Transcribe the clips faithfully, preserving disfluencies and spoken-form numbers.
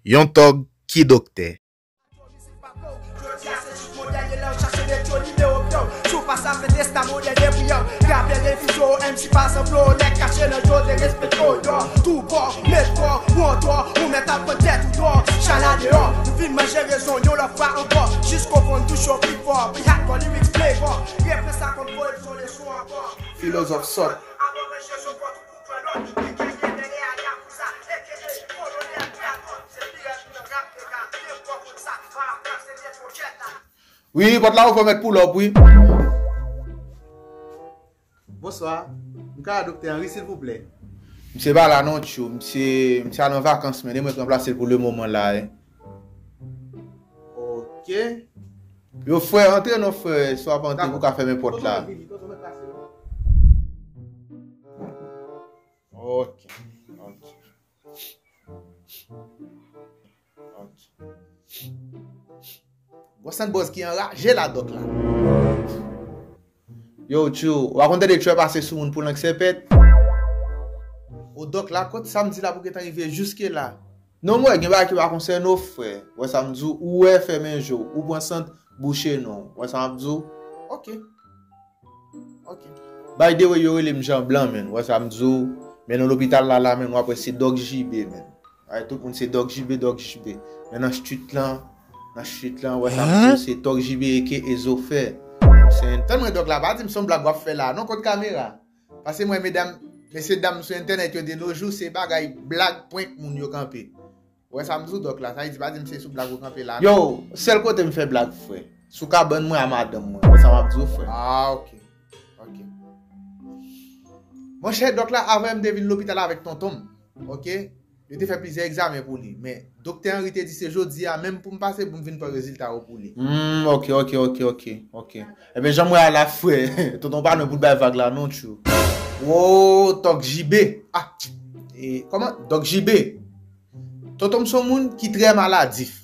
Yon tòg ki doktè. Jodi a se tout modèl, yo lè w chache retro nimewo blan. Si w pa sa fè testa modèl de brillan. Rapè refize w, M C pa sanble w, nèg kache nan yo, derespekte w, yo. Tou bò, met kò, ou antò, ou mèt ap vann tèt ou dò. Chala deyò, nou vin manje rezon yon lòt fwa ankò. Jisko fon touche w pi fò, pi hardcore, lyrics play raw. Refren sa konn voye l sou leson ankò. Filozòf sòt. Wi, pòt la ouvè, mèt pull up, wi. Bonswa. M ka wè Doktè Henry, silvouplè? Misye pa la non, tchou. Misye, misye al an vakans, men e mwen k ranplase l pou le moman la, wi. Ok. Yo, frè, antre non, frè, si w ap antre, pou w ka fèmen pòt la. Ok. Ok. Ok. Gwo sant bòz ki anraje la, dòk la. Yo, tchou, w pa konn tande tchou pase sou moun pou lang sèpèt? O dòk la, kot sa m di la pou gentan rive jiske la? Non, m wè, gen bagay ki pa konsène w, frè. Wè sa m di w, ou wè, fèmen je w, ou pran sant, bouche non. Wè sa m ap di w? Ok. Ok. By the way, yo rele m Jan Blan, menn. Wè sa m di w? Men nan lopital la, la, menn, w ap wè se Dòk J B, menn. Ay, tout moun se Dòk J B, Dòk J B. Men nan street lan, nan street lan, wè sa m di w, se Dòk J B aka Ezofè. Se tann mwen Dòk la, pa di m se yon blag w ap fè la, non, kot kamera. Paske mwen, medam, mesye dam sou entènèt yo de nos jours, se bagay blag prank moun yo kanpe. Ou wè sa m di w, dòk la, sa vle di pa di m se sou blag ou kanpe la. Yo, sèl kote m fè blag, frè. Sou kabann mwen a madanm mwen. Ou wè sa m ap di w, frè. Ah, ok. Ok. Monchè, dòk la, avan m te vin lopital avèk tonton m. Ok? Yo te fè plizyè egzamen pou li. Men, Doktè Henry te di se jodi a menm pou m pase pou m vin pran rezilta yo pou li. Hmm, ok, ok, ok, ok, ok. Ebyen, jan m wè a la, frè. Tonton pa nou pou l bay vag la, non, tchou. Wo, Dòk J B. Ah, e, kòman? Dòk J B. Tonton m se yon moun ki trè maladif.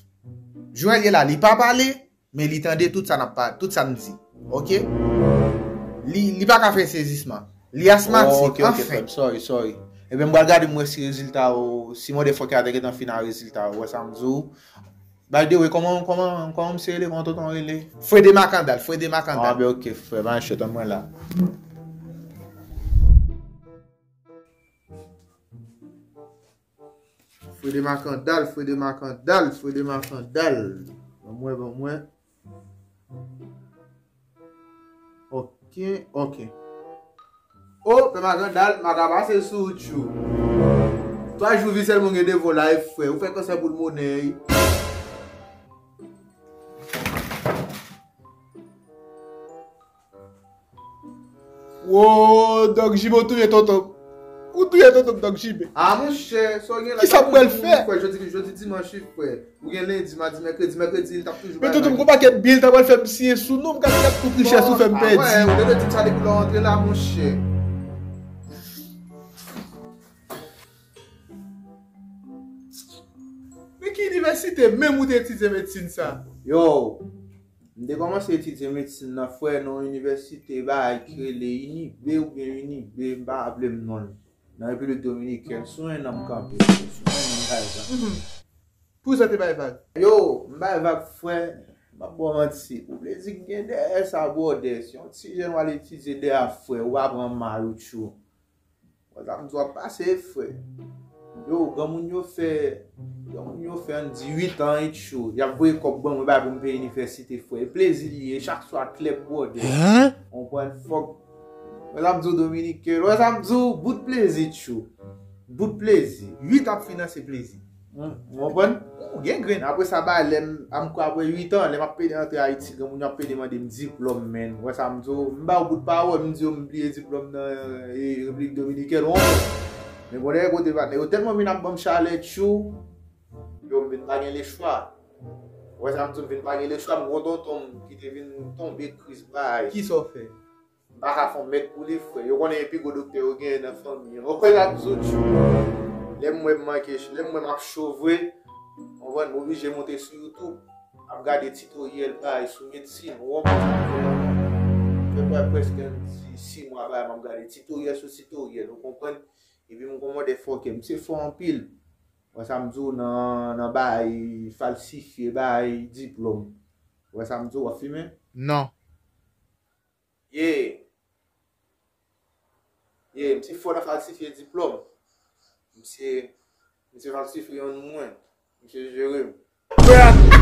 Jan l ye la, li pa pale, men li tande tout sa n ap pa, tout sa n di. Ok? Li, li pa ka fè sezisman. Li asmatik, oh, ok, ok, anfen. Frè m, sorry, sorry. Ebyen, m pral gade m wè si rezilta yo, si motherfucker a te gentan fin a rezilta yo, ou wè sa m di w. By the way, kòman, kòman, kòman misye rele, kòman tonton rele? Frede Makandal, Frede Makandal. Ah, ben, ok, frè, pa gen chèt, tann mwen la. Frede Makandal, Frede Makandal, Frede Makandal. Ban mwen, ban mwen. Ok, ok. O, Frede Makandal, m pa ka pase sou ou, tchou. Twa jou vi sèlman gen devan w la, e frè. Ou fè kansè poulmonè. Wo, Dòk J B, ou touye tonton m. Ou touye tonton m, Dòk J B. Ah, monchè, sa w gen la. Kisa m pral fè? Frè, jodi, jodi dimanch, wi, frè. Ou gen lendi, madi, mèkredi, mèkredi, li t ap toujou bay. Men tonton m, gon pakèt byen li ta pral fè m siyen sou non m, gad, gad tout richès ou fè m pèdi. Ah, wè, ou te dwe di m sa depi lè w antre la, monchè. Men ki inivèsite menm ou te etidye medsin sa? Yo, m te kòmanse etidye medsin nan, frè, nan yon inivèsite bagay ki rele Inibé oubyen Inibé, m pa raple m non l. Nan Repiblik Dominikèn, sou en an m kanpe, sou en an m bay vag. Mhm. Pou sa te bay vag? Yo, m bay vag, frè, m ap ba w manti. Pou plezi k gen dèyè sa, bwòdè, si yon ti jèn w al etidye dèyè, frè, ou pa pran mal ou tchou. Wè sa m di w ap pase, frè. Yo, granmoun yo fè, granmoun yo fè ann di uit an, e tchou. Y ap voye kòb ban mwen, bay pou m peye inivèsite, frè. E plezi li ye, chak swa klèb, bwòdè. Hein? Konprann, fòk. Wè sa m di w, Dominiken. Wè sa m di w, bout plezi, tchou. Bout plezi. Uit ap finanse plezi. Hmm, ou konprann? Ou gen grenn. Apre sa, ba, lè m, a m kwè apre uit an, lè m ap pede antre Ayiti, granmoun yo ap pede mande m diplòm, menn. Ou wè sa m di w? M ba w bout pawòl, m di yo m bliye diplòm nan, e, Repiblik Dominikèn, ou konprann? Men bon, dèyè kote patnè yo tèlman vin ap ban m chalè, tchou, yo, m vin pa gen lechwa. Ou wè sa m di w? M vin pa gen lechwa, m gon tonton m ki te vin tonbe kriz bay. Kisa w fè? M pa ka fè yon mèd pou li, frè. Yo konnen e pi gwo doktè yo genyen nan fanmi an. Ou konprann sa m di w, tchou? Lè m wè m manke, lè m wè m ap cho vre, ou konprann, m oblije monte sou YouTube, ap gade titoryèl bay sou medsin, ou konprann? Fè prè-, prèske ann di sis mwa bay m ap gade titoryèl sou titoryèl, ou konprann? Epi m gon mòdèfòkè, misye fò anpil. Wè sa m di w nan, nan bay, falsifye bay diplòm. Wè sa m di w, w ap fimen? Non. Ye. Ye, m te fò nan falsifye diplòm. Misye, misye falsifye yon mwen. Misye jere m.